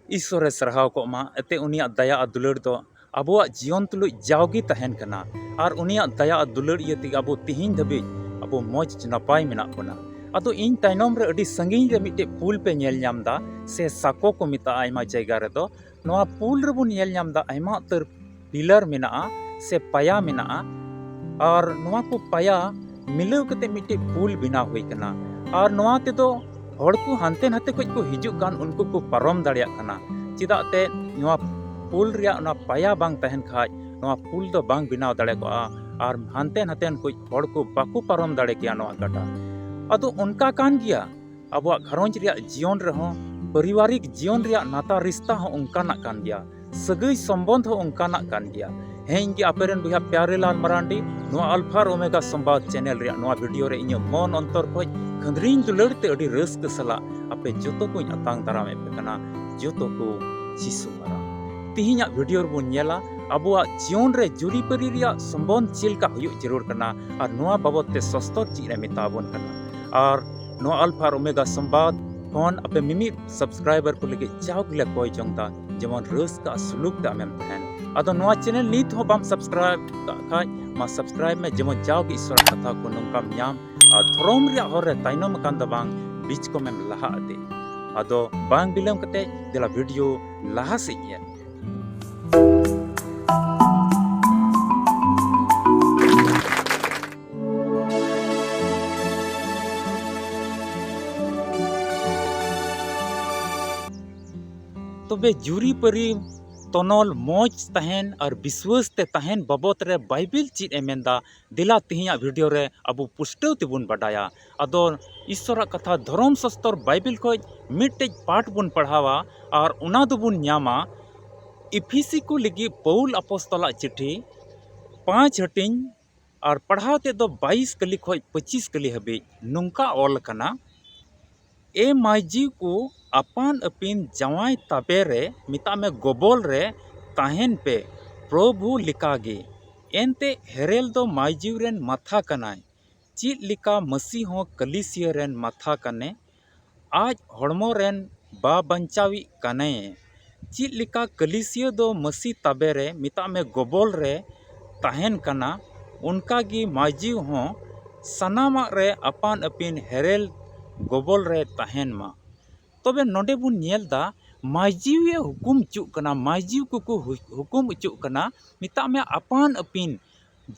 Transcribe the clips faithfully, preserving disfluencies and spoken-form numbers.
ᱤᱥᱥᱚᱨᱮ ᱥᱟᱨᱦᱟᱣ ᱠᱚᱜ ᱢᱟ, ᱮᱱᱛᱮ ᱩᱱᱤᱭᱟᱜ ᱫᱟᱭᱟ ᱟᱨ ᱫᱩᱞᱟᱹᱲ ᱫᱚ ᱟᱵᱚᱣᱟᱜ ᱡᱤᱭᱚᱱ ᱛᱩᱞᱩᱡ ᱡᱟᱣᱜᱮ ᱛᱟᱦᱮᱱ ᱠᱟᱱᱟ᱾ ᱟᱨ ᱩᱱᱤᱭᱟᱜ ᱫᱟᱭᱟ ᱟᱨ ᱫᱩᱞᱟᱹᱲ ᱤᱭᱟᱹ ᱛᱮᱜᱮ ᱟᱵᱚ ᱛᱤᱦᱤᱧ ᱫᱷᱟᱹᱵᱤᱡ ᱟᱵᱚ ᱢᱚᱡᱽ ᱱᱟᱯᱟᱭ ᱢᱮᱱᱟᱜ ᱵᱚᱱᱟ᱾ ᱟᱫᱚ ᱤᱧ ᱛᱟᱭᱱᱚᱢ ᱨᱮ ᱟᱹᱰᱤ ᱥᱟᱺᱜᱤᱧ ᱨᱮ ᱢᱤᱫᱴᱮᱡ ᱯᱩᱞ ᱯᱮ ᱧᱮᱞ ᱧᱟᱢ ᱮᱫᱟ, ᱥᱮ ᱥᱟᱠᱚ ᱠᱚ ᱢᱮᱛᱟᱜᱼᱟ ᱟᱭᱢᱟ ᱡᱟᱭᱜᱟ ᱨᱮᱫᱚ᱾ ᱱᱚᱣᱟ ᱯᱩᱞ ᱨᱮᱵᱚᱱ ᱧᱮᱞ ᱧᱟᱢ ᱮᱫᱟ ᱟᱭᱢᱟ ᱩᱛᱟᱹᱨ ᱯᱤᱞᱟᱨ ᱢᱮᱱᱟᱜᱼᱟ, ᱥᱮ ᱯᱟᱭᱟ ᱢᱮᱱᱟᱜᱼᱟ᱾ ᱟᱨ ᱱᱚᱣᱟ ᱠᱚ ᱯᱟᱭᱟ ᱢᱤᱞᱟᱹᱣ ᱠᱟᱛᱮ ᱢᱤᱫᱴᱮᱡ ᱯᱩᱞ ᱵᱮᱱᱟᱣ ᱦᱩᱭ ᱠᱟᱱᱟ᱾ ᱟᱨ ᱱᱚᱣᱟ ᱛᱮᱫᱚ ᱦᱚᱲ ᱠᱚ ᱦᱟᱱᱛᱮ ᱱᱟᱛᱮ ᱠᱷᱚᱡ ᱠᱚ ᱦᱤᱡᱩᱜ ᱠᱟᱱ, ᱩᱱᱠᱩ ᱠᱚ ᱯᱟᱨᱚᱢ ᱫᱟᱲᱮᱭᱟᱜ ᱠᱟᱱᱟ᱾ ᱪᱮᱫᱟᱜ ᱛᱮ ᱱᱚᱣᱟ ᱯᱩᱞ ᱨᱮᱭᱟᱜ ᱚᱱᱟ ᱯᱟᱭᱟ ᱵᱟᱝ ᱛᱟᱦᱮᱱ ᱠᱷᱟᱡ, ᱱᱚᱣᱟ ᱯᱩᱞ ᱫᱚ ᱵᱟᱝ ᱵᱮᱱᱟᱣ ᱫᱟᱲᱮ ᱠᱚᱜᱼᱟ᱾ ᱟᱨ ᱦᱟᱱᱛᱮ ᱱᱟᱛᱮᱱ ᱠᱚ ᱦᱚᱲ ᱠᱚ ᱵᱟᱠᱚ ᱯᱟᱨᱚᱢ ᱫᱟᱲᱮ ᱠᱮᱭᱟ ᱱᱚᱣᱟ ᱜᱟᱰᱟ᱾ ᱟᱫᱚ ᱚᱱᱠᱟ ᱠᱟᱱ ᱜᱮᱭᱟ, ᱟᱵᱚᱣᱟᱜ ᱜᱷᱟᱨᱚᱸᱡᱽ ᱨᱮᱭᱟᱜ ᱡᱤᱭᱚᱱ ᱨᱮᱦᱚᱸ, ᱯᱟᱨᱤᱵᱟᱨᱤᱠ ᱡᱤᱭᱚᱱ ᱨᱮᱭᱟᱜ ᱱᱟᱛᱟ ᱨᱤᱥᱛᱟ ᱦᱚᱸ ᱚᱱᱠᱟᱱᱟᱜ ᱠᱟᱱ ᱜᱮᱭᱟ, ᱥᱟᱹᱜᱟᱹᱭ ᱥᱚᱢᱵᱚᱱᱫᱷ ᱦᱚᱸ ᱚᱱᱠᱟᱱᱟᱜ ᱠᱟᱱ ᱜᱮᱭᱟ᱾ ᱦᱮᱸ, ᱤᱧ ᱜᱮ ᱟᱯᱮ ᱨᱮᱱ ᱵᱚᱭᱦᱟ ᱯᱭᱟᱨᱮ ᱞᱟᱞ ᱢᱟᱨᱟᱱᱰᱤ, ᱱᱚᱣᱟ ᱟᱞᱯᱷᱟ ᱟᱨ ᱳᱢᱮᱜᱟ ᱥᱚᱢᱵᱟᱫ ᱪᱮᱱᱮᱞ ᱨᱮᱭᱟᱜ ᱱᱚᱣᱟ ᱵᱷᱤᱰᱤᱭᱳ ᱨᱮ ᱤᱧᱟᱹᱜ ᱢᱚᱱ ᱚᱱᱛᱚᱨ ᱠᱷᱚᱡ ᱠᱷᱟᱹᱫᱽᱨᱤᱧ ᱫᱩᱞᱟᱹᱲ ᱛᱮ ᱟᱹᱰᱤ ᱨᱟᱹᱥᱠᱟᱹ ᱥᱟᱞᱟᱜ ᱟᱯᱮ ᱡᱚᱛᱚ ᱠᱚᱧ ᱟᱛᱟᱝ ᱫᱟᱨᱟᱢᱮᱫ ᱯᱮ ᱠᱟᱱᱟ᱾ ᱡᱚᱛᱚ ᱠᱚ ᱡᱤᱥᱩ ᱢᱟᱨᱟᱝ᱾ ᱛᱤᱦᱤᱧᱟᱜ ᱵᱷᱤᱰᱤᱭᱳ ᱨᱮᱵᱚᱱ ᱧᱮᱞᱟ ᱟᱵᱚᱣᱟᱜ ᱡᱤᱭᱚᱱ ᱨᱮ ᱡᱩᱨᱤᱯᱟᱹᱨᱤ ᱨᱮᱭᱟᱜ ᱥᱚᱢᱵᱚᱱᱫᱷ ᱪᱮᱫ ᱞᱮᱠᱟ ᱦᱩᱭᱩᱜ ᱡᱟᱹᱨᱩᱲ ᱠᱟᱱᱟ ᱟᱨ ᱱᱚᱣᱟ ᱵᱟᱵᱚᱫ ᱛᱮ ᱥᱚᱥᱛᱚᱨ ᱪᱮᱫ ᱮ ᱢᱮᱛᱟ ᱵᱚᱱ ᱠᱟᱱᱟ᱾ ᱟᱨ ᱱᱚᱣᱟ ᱟᱞᱯᱷᱟ ᱟᱨ ᱳᱢᱮᱜᱟ ᱥᱚᱢᱵᱟᱫ ᱠᱷᱚᱱ ᱟᱯᱮ ᱢᱤᱢᱤᱫ ᱥᱟᱵᱥᱠᱨᱟᱭᱵᱟᱨ ᱠᱚ ᱞᱟᱹᱜᱤᱫ ᱡᱟᱣ ᱜᱮᱞᱮ ᱠᱚᱭ ᱡᱚᱝ ᱫᱟ, ᱡᱮᱢᱚᱱ ᱨᱟᱹᱥᱠᱟᱹ ᱟᱨ ᱥᱩᱞᱩᱠ ᱛᱮ ᱟᱢᱮᱢ ᱛᱟᱦᱮᱱ᱾ ᱟᱫᱚ ᱱᱚᱣᱟ ᱪᱮᱱᱮᱞ ᱱᱤᱛ ᱦᱚᱸ ᱵᱟᱢ ᱥᱟᱵᱥᱠᱨᱟᱭᱤᱵ ᱠᱟᱜ ᱠᱷᱟᱡ, ᱢᱟ ᱥᱟᱵᱥᱠᱨᱟᱭᱤᱵ ᱢᱮ, ᱡᱮᱢᱚᱱ ᱡᱟᱣ ᱜᱮ ᱤᱥᱚᱨᱟᱜ ᱠᱟᱛᱷᱟ ᱠᱚ ᱱᱚᱝᱠᱟᱢ ᱧᱟᱢ ᱟᱨ ᱫᱷᱚᱨᱚᱢ ᱨᱮᱭᱟᱜ ᱦᱚᱨ ᱨᱮ ᱛᱟᱭᱱᱚᱢ ᱟᱠᱟᱱ ᱫᱚ ᱵᱟᱝ, ᱵᱤᱪᱠᱚᱢᱮᱢ ᱞᱟᱦᱟ ᱤᱫᱤ᱾ ᱟᱫᱚ ᱵᱟᱝ ᱵᱤᱞᱚᱢ ᱠᱟᱛᱮ ᱫᱮᱞᱟ ᱵᱷᱤᱰᱤᱭᱳ ᱞᱟᱦᱟ ᱥᱮᱫ ᱧᱮᱞ᱾ ᱛᱚᱵᱮ ᱡᱩᱨᱤᱯᱟᱹᱨᱤ ᱛᱚᱱᱚᱞ ᱢᱚᱡᱽ ᱛᱟᱦᱮᱱ ᱟᱨ ᱵᱤᱥᱣᱟᱹᱥ ᱛᱮ ᱛᱟᱦᱮᱱ ᱵᱟᱵᱚᱛ ᱨᱮ ᱵᱟᱭᱵᱮᱞ ᱪᱮᱫ ᱮ ᱢᱮᱱᱫᱟ? ᱫᱮᱞᱟ ᱛᱮᱦᱮᱧᱟᱜ ᱵᱷᱤᱰᱤᱭᱳ ᱨᱮ ᱟᱵᱚ ᱯᱩᱥᱴᱟᱹᱣ ᱛᱮᱵᱚᱱ ᱵᱟᱰᱟᱭᱟ᱾ ᱟᱫᱚ ᱤᱥᱥᱚᱨᱟᱜ ᱠᱟᱛᱷᱟ ᱫᱷᱚᱨᱚᱢ ᱥᱟᱥᱛᱚᱨ ᱵᱟᱭᱵᱮᱞ ᱠᱷᱚᱡ ᱢᱤᱫᱴᱮᱡ ᱯᱟᱴ ᱵᱚᱱ ᱯᱟᱲᱦᱟᱣᱟ ᱟᱨ ᱚᱱᱟ ᱫᱚᱵᱚᱱ ᱧᱟᱢᱟ ᱤᱯᱷᱤᱥᱤ ᱠᱚ ᱞᱟᱹᱜᱤᱫ ᱯᱟᱹᱣᱩᱞ ᱟᱯᱚᱥᱛᱚᱞᱟᱜ ᱪᱤᱴᱷᱤ ᱯᱟᱸᱪ ᱦᱟᱹᱴᱤᱧ ᱟᱨ ᱯᱟᱲᱦᱟᱣ ᱛᱮᱫ ᱫᱚ ᱵᱟᱭᱤᱥ ᱠᱟᱹᱞᱤ ᱠᱷᱚᱡ ᱯᱚᱸᱪᱤᱥ ᱠᱟᱹᱞᱤ ᱦᱟᱹᱵᱤᱡ᱾ ᱱᱚᱝᱠᱟ ᱚᱞ ᱟᱠᱟᱱᱟ, ᱮ ᱢᱟᱹᱭᱡᱤ ᱠᱚ, ᱟᱯᱟᱱ ᱟᱹᱯᱤᱱ ᱡᱟᱶᱟᱭ ᱛᱟᱵᱮ ᱨᱮ, ᱢᱮᱛᱟᱜ ᱢᱮ ᱜᱚᱵᱚᱞ ᱨᱮ ᱛᱟᱦᱮᱱ ᱯᱮ, ᱯᱨᱚᱵᱷᱩ ᱞᱮᱠᱟᱜᱮ᱾ ᱮᱱᱛᱮ ᱦᱮᱨᱮᱞ ᱫᱚ ᱢᱟᱹᱭᱡᱤ ᱨᱮᱱ ᱢᱟᱛᱷᱟ ᱠᱟᱱᱟᱭ, ᱪᱮᱫ ᱞᱮᱠᱟ ᱢᱟᱹᱥᱤ ᱦᱚᱸ ᱠᱟᱹᱞᱤᱥᱤᱭᱟᱹ ᱨᱮᱱ ᱢᱟᱛᱷᱟ ᱠᱟᱱᱮ᱾ ᱟᱡ ᱦᱚᱲᱢᱚ ᱨᱮᱱ ᱵᱟ ᱵᱟᱧᱪᱟᱣᱤᱡ ᱠᱟᱱᱟᱭᱮ᱾ ᱪᱮᱫ ᱞᱮᱠᱟ ᱠᱟᱹᱞᱤᱥᱤᱭᱟᱹ ᱫᱚ ᱢᱟᱹᱥᱤ ᱛᱟᱵᱮ ᱨᱮ, ᱢᱮᱛᱟᱜ ᱢᱮ, ᱜᱚᱵᱚᱞ ᱨᱮ ᱛᱟᱦᱮᱱ ᱠᱟᱱᱟ, ᱚᱱᱠᱟ ᱜᱮ ᱢᱟᱹᱭᱡᱤᱣ ᱦᱚᱸ ᱥᱟᱱᱟᱢᱟᱜ ᱨᱮ ᱟᱯᱟᱱ ᱟᱹᱯᱤᱱ ᱦᱮᱨᱮᱞ ᱜᱚᱵᱚᱞ ᱨᱮ ᱛᱟᱦᱮᱱ ᱢᱟ᱾ ᱛᱚᱵᱮ ᱱᱚᱰᱮ ᱵᱚᱱ ᱧᱮᱞ ᱫᱟ, ᱢᱟᱹᱭᱡᱤᱣ ᱮ ᱦᱩᱠᱩᱢ ᱦᱚᱪᱚᱜ ᱠᱟᱱᱟ, ᱢᱟᱹᱭᱡᱤᱣ ᱠᱚᱠᱚ ᱦᱩ-, ᱦᱩᱠᱩᱢ ᱦᱚᱪᱚᱜ ᱠᱟᱱᱟ, ᱢᱮᱛᱟᱜ ᱢᱮ, ᱟᱯᱟᱱ ᱟᱹᱯᱤᱱ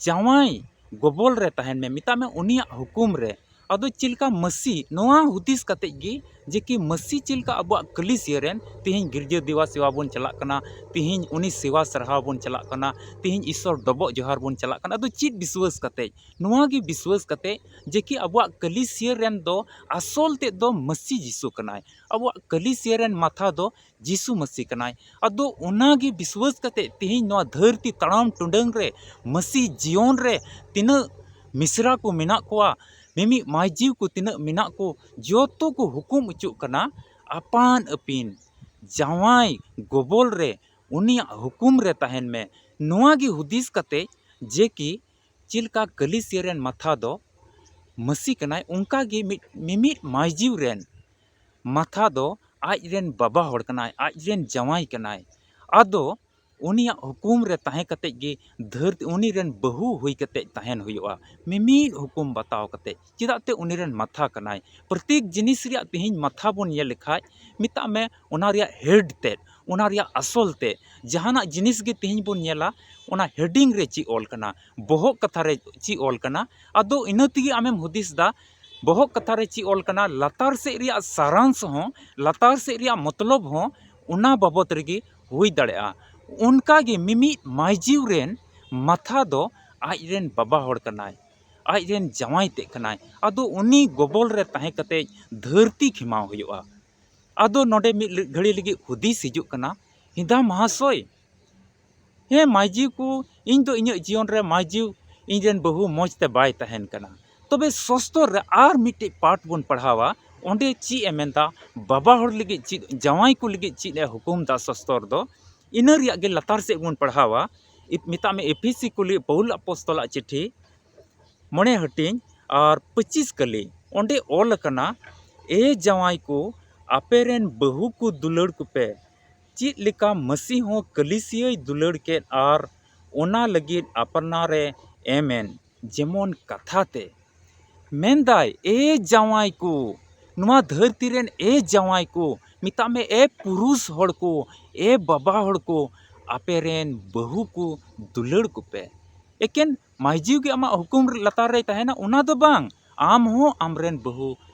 ᱡᱟᱶᱟᱭ ᱜᱚᱵᱚᱞ ᱨᱮ ᱛᱟᱦᱮᱱ ᱢᱮ, ᱢᱮᱛᱟᱜ ᱢᱮ, ᱩᱱᱤᱭᱟᱜ ᱦᱩᱠᱩᱢ ᱨᱮ᱾ ᱟᱫᱚ ᱪᱮᱫ ᱞᱮᱠᱟ ᱢᱟᱹᱥᱤ, ᱱᱚᱣᱟ ᱦᱩᱫᱤᱥ ᱠᱟᱛᱮ ᱜᱮ ᱡᱮ ᱠᱤ ᱢᱟᱹᱥᱤ ᱪᱮᱫ ᱞᱮᱠᱟ ᱟᱵᱚᱣᱟᱜ ᱠᱟᱹᱞᱤᱥᱤᱭᱟᱹ ᱨᱮᱱ, ᱛᱤᱦᱤᱧ ᱜᱤᱨᱡᱟᱹ ᱫᱮᱣᱟ ᱥᱮᱣᱟ ᱵᱚᱱ ᱪᱟᱞᱟᱜ ᱠᱟᱱᱟ, ᱛᱤᱦᱤᱧ ᱩᱱᱤ ᱥᱮᱣᱟ ᱥᱟᱨᱦᱟᱣ ᱵᱚᱱ ᱪᱟᱞᱟᱜ ᱠᱟᱱᱟ, ᱛᱤᱦᱤᱧ ᱤᱥᱚᱨ ᱰᱚᱵᱚᱜ ᱡᱚᱦᱟᱨ ᱵᱚᱱ ᱪᱟᱞᱟᱜ ᱠᱟᱱᱟ᱾ ᱟᱫᱚ ᱪᱮᱫ ᱵᱤᱥᱣᱟᱹᱥ ᱠᱟᱛᱮ? ᱱᱚᱣᱟ ᱜᱮ ᱵᱤᱥᱣᱟᱹᱥ ᱠᱟᱛᱮ ᱡᱮ ᱠᱤ ᱟᱵᱚᱣᱟᱜ ᱠᱟᱹᱞᱤᱥᱤᱭᱟᱹ ᱨᱮᱱ ᱫᱚ ᱟᱥᱚᱞ ᱛᱮᱫ ᱫᱚ ᱢᱟᱹᱥᱤ ᱡᱤᱥᱩ ᱠᱟᱱᱟᱭ᱾ ᱟᱵᱚᱣᱟᱜ ᱠᱟᱹᱞᱤᱥᱤᱭᱟᱹ ᱨᱮᱱ ᱢᱟᱛᱷᱟ ᱫᱚ ᱡᱤᱥᱩ ᱢᱟᱹᱥᱤ ᱠᱟᱱᱟᱭ᱾ ᱟᱫᱚ ᱚᱱᱟ ᱜᱮ ᱵᱤᱥᱣᱟᱹᱥ ᱠᱟᱛᱮ ᱛᱤᱦᱤᱧ ᱱᱚᱣᱟ ᱫᱷᱟᱹᱨᱛᱤ ᱛᱟᱲᱟᱢ ᱴᱩᱰᱟᱹᱝ ᱨᱮ ᱢᱟᱹᱥᱤ ᱡᱤᱭᱚᱱ ᱨᱮ ᱛᱤᱱᱟᱹᱜ ᱢᱤᱥᱨᱟ ᱠᱚ ᱢᱮᱱᱟᱜ ᱠᱚᱣᱟ, ᱢᱤᱢᱤᱫ ᱢᱟᱹᱭᱡᱤᱣ ᱠᱚ ᱛᱤᱱᱟᱹᱜ ᱢᱮᱱᱟᱜ ᱠᱚ, ᱡᱚᱛᱚ ᱠᱚ ᱦᱩᱠᱩᱢ ᱚᱪᱚᱜ ᱠᱟᱱᱟ, ᱟᱯᱟᱱ ᱟᱹᱯᱤᱱ ᱡᱟᱶᱟᱭ ᱜᱚᱵᱚᱞ ᱨᱮ ᱩᱱᱤᱭᱟᱜ ᱦᱩᱠᱩᱢ ᱨᱮ ᱛᱟᱦᱮᱱ ᱢᱮ᱾ ᱱᱚᱣᱟ ᱜᱮ ᱦᱩᱫᱤᱥ ᱠᱟᱛᱮ ᱡᱮ ᱠᱤ ᱪᱮᱫ ᱞᱮᱠᱟ ᱠᱟᱹᱞᱤᱥᱤᱭᱟᱹ ᱨᱮᱱ ᱢᱟᱛᱷᱟ ᱫᱚ ᱢᱟᱹᱥᱤ ᱠᱟᱱᱟᱭ, ᱚᱱᱠᱟ ᱜᱮ ᱢᱤᱫ, ᱢᱤᱢᱤᱫ ᱢᱟᱹᱭᱡᱤᱣ ᱨᱮᱱ ᱢᱟᱛᱷᱟ ᱫᱚ ᱟᱡ ᱨᱮᱱ ᱵᱟᱵᱟ ᱦᱚᱲ ᱠᱟᱱᱟᱭ, ᱟᱡ ᱨᱮᱱ ᱡᱟᱶᱟᱭ ᱠᱟᱱᱟᱭ᱾ ᱟᱫᱚ ᱩᱱᱤᱭᱟᱜ ᱦᱩᱠᱩᱢ ᱨᱮ ᱛᱟᱦᱮᱸ ᱠᱟᱛᱮ ᱜᱮ ᱫᱷᱟᱹᱨᱛᱤ, ᱩᱱᱤ ᱨᱮᱱ ᱵᱟᱹᱦᱩ ᱦᱩᱭ ᱠᱟᱛᱮ ᱛᱟᱦᱮᱱ ᱦᱩᱭᱩᱜᱼᱟ, ᱢᱤᱢᱤᱫ ᱦᱩᱠᱩᱢ ᱵᱟᱛᱟᱣ ᱠᱟᱛᱮ᱾ ᱪᱮᱫᱟᱜ ᱛᱮ ᱩᱱᱤ ᱨᱮᱱ ᱢᱟᱛᱷᱟ ᱠᱟᱱᱟᱭ᱾ ᱯᱨᱚᱛᱮᱠ ᱡᱤᱱᱤᱥ ᱨᱮᱭᱟᱜ ᱛᱮᱦᱮᱧ ᱢᱟᱛᱷᱟ ᱵᱚᱱ ᱧᱮᱞ ᱞᱮᱠᱷᱟᱡ, ᱢᱮᱛᱟᱜ ᱢᱮ, ᱚᱱᱟ ᱨᱮᱭᱟᱜ ᱦᱮᱰ ᱛᱮᱫ, ᱚᱱᱟ ᱨᱮᱭᱟᱜ ᱟᱥᱚᱞ ᱛᱮ, ᱡᱟᱦᱟᱱᱟᱜ ᱡᱤᱱᱤᱥ ᱜᱮ ᱛᱮᱦᱮᱧ ᱵᱚᱱ ᱧᱮᱞᱟ, ᱚᱱᱟ ᱦᱮᱰᱤᱝ ᱨᱮ ᱪᱮᱫ ᱚᱞ ᱠᱟᱱᱟ, ᱵᱚᱦᱚᱜ ᱠᱟᱛᱷᱟ ᱨᱮ ᱪᱮᱫ ᱚᱞ ᱠᱟᱱᱟ᱾ ᱟᱫᱚ ᱤᱱᱟᱹ ᱛᱮᱜᱮ ᱟᱢᱮᱢ ᱦᱩᱫᱤᱥ ᱫᱟ, ᱵᱚᱦᱚᱜ ᱠᱟᱛᱷᱟ ᱨᱮ ᱪᱮᱫ ᱚᱞ ᱠᱟᱱᱟ, ᱞᱟᱛᱟᱨ ᱥᱮᱫ ᱨᱮᱭᱟᱜ ᱥᱟᱨᱟᱝᱥ ᱦᱚᱸ, ᱞᱟᱛᱟᱨ ᱥᱮᱫ ᱨᱮᱭᱟᱜ ᱢᱚᱛᱞᱚᱵ ᱦᱚᱸ ᱚᱱᱟ ᱵᱟᱵᱚᱛ ᱨᱮᱜᱮ ᱦᱩᱭ ᱫᱟᱲᱮᱭᱟᱜᱼᱟ᱾ ᱚᱱᱠᱟ ᱜᱮ ᱢᱤᱢᱤᱫ ᱢᱟᱹᱭᱡᱤᱣ ᱨᱮᱱ ᱢᱟᱛᱷᱟ ᱫᱚ ᱟᱡ ᱨᱮᱱ ᱵᱟᱵᱟ ᱦᱚᱲ ᱠᱟᱱᱟᱭ, ᱟᱡ ᱨᱮᱱ ᱡᱟᱶᱟᱭ ᱛᱮᱫ ᱠᱟᱱᱟᱭ᱾ ᱟᱫᱚ ᱩᱱᱤ ᱜᱚᱵᱚᱞ ᱨᱮ ᱛᱟᱦᱮᱸ ᱠᱟᱛᱮ ᱫᱷᱟᱹᱨᱛᱤ ᱠᱷᱮᱢᱟᱣ ᱦᱩᱭᱩᱜᱼᱟ᱾ ᱟᱫᱚ ᱱᱚᱰᱮ ᱢᱤᱫ ᱜᱷᱟᱹᱲᱤ ᱞᱟᱹᱜᱤᱫ ᱦᱩᱫᱤᱥ ᱦᱤᱡᱩᱜ ᱠᱟᱱᱟ, ᱦᱮᱸᱫᱟ ᱢᱟᱦᱟᱥᱚᱭ, ᱦᱮᱸ ᱢᱟᱹᱭᱡᱤᱣ ᱠᱚ, ᱤᱧ ᱫᱚ ᱤᱧᱟᱹᱜ ᱡᱤᱭᱚᱱ ᱨᱮ ᱢᱟᱹᱭᱡᱤᱣ ᱤᱧ ᱨᱮᱱ ᱵᱟᱹᱦᱩ ᱢᱚᱡᱽ ᱛᱮ ᱵᱟᱭ ᱛᱟᱦᱮᱱ ᱠᱟᱱᱟ᱾ ᱛᱚᱵᱮ ᱥᱚᱥᱛᱚᱨ ᱨᱮ ᱟᱨ ᱢᱤᱫᱴᱮᱡ ᱯᱟᱴ ᱵᱚᱱ ᱯᱟᱲᱦᱟᱣᱟ, ᱚᱸᱰᱮ ᱪᱮᱫ ᱮ ᱢᱮᱱᱫᱟ, ᱵᱟᱵᱟ ᱦᱚᱲ ᱞᱟᱹᱜᱤᱫ ᱪᱮᱫ, ᱡᱟᱶᱟᱭ ᱠᱚ ᱞᱟᱹᱜᱤᱫ ᱪᱮᱫ ᱮ ᱦᱩᱠᱩᱢ ᱫᱟ ᱥᱚᱥᱛᱚᱨ ᱫᱚ, ᱤᱱᱟᱹ ᱨᱮᱭᱟᱜ ᱜᱮ ᱞᱟᱛᱟᱨ ᱥᱮᱫ ᱵᱚᱱ ᱯᱟᱲᱦᱟᱣᱟ᱾ ᱤᱯ-, ᱢᱮᱛᱟᱜ ᱢᱮ ᱮᱯᱷᱤᱥᱤ ᱠᱚ ᱞᱟᱹᱜᱤᱫ ᱯᱟᱹᱣᱩᱞ ᱟᱯᱚᱥᱛᱚᱞᱟᱜ ᱪᱤᱴᱷᱤ, ᱢᱚᱬᱮ ᱦᱟᱹᱴᱤᱧ ᱟᱨ ᱯᱚᱸᱪᱤᱥ ᱠᱟᱹᱞᱤ, ᱚᱸᱰᱮ ᱚᱞ ᱟᱠᱟᱱᱟ, ᱮ ᱡᱟᱶᱟᱭ ᱠᱚ, ᱟᱯᱮ ᱨᱮᱱ ᱵᱟᱹᱦᱩ ᱠᱚ ᱫᱩᱞᱟᱹᱲ ᱠᱚᱯᱮ, ᱪᱮᱫ ᱞᱮᱠᱟ ᱢᱟᱹᱥᱤ ᱦᱚᱸ ᱠᱟᱹᱞᱤᱥᱤᱭᱟᱹᱭ ᱫᱩᱞᱟᱹᱲ ᱠᱮᱫ ᱟᱨ ᱚᱱᱟ ᱞᱟᱹᱜᱤᱫ ᱟᱯᱱᱟᱨᱮ ᱮᱢᱮᱱ, ᱡᱮᱢᱚᱱ ᱠᱟᱛᱷᱟ ᱛᱮ᱾ ᱢᱮᱱᱫᱟᱭ, ᱮ ᱡᱟᱶᱟᱭ ᱠᱚ, ᱱᱚᱣᱟ ᱫᱷᱟᱹᱨᱛᱤ ᱨᱮᱱ ᱮ ᱡᱟᱶᱟᱭ ᱠᱚ, ᱢᱮᱛᱟᱜ ᱢᱮ ᱮ ᱯᱩᱨᱩᱥ ᱦᱚᱲ ᱠᱚ, ᱮ ᱵᱟᱵᱟ ᱦᱚᱲ ᱠᱚ, ᱟᱯᱮ ᱨᱮᱱ ᱵᱟᱹᱦᱩ ᱠᱚ ᱫᱩᱞᱟᱹᱲ ᱠᱚᱯᱮ᱾ ᱮᱠᱮᱱ ᱢᱟᱹᱡᱷᱤ ᱜᱮ ᱟᱢᱟᱜ ᱦᱩᱠᱩᱢ ᱞᱟᱛᱟᱨ ᱨᱮᱭ ᱛᱟᱦᱮᱱᱟ, ᱚᱱᱟ ᱫᱚ ᱵᱟᱝ, ᱟᱢ ᱦᱚᱸ ᱟᱢᱨᱮᱱ ᱵᱟᱹᱦᱩ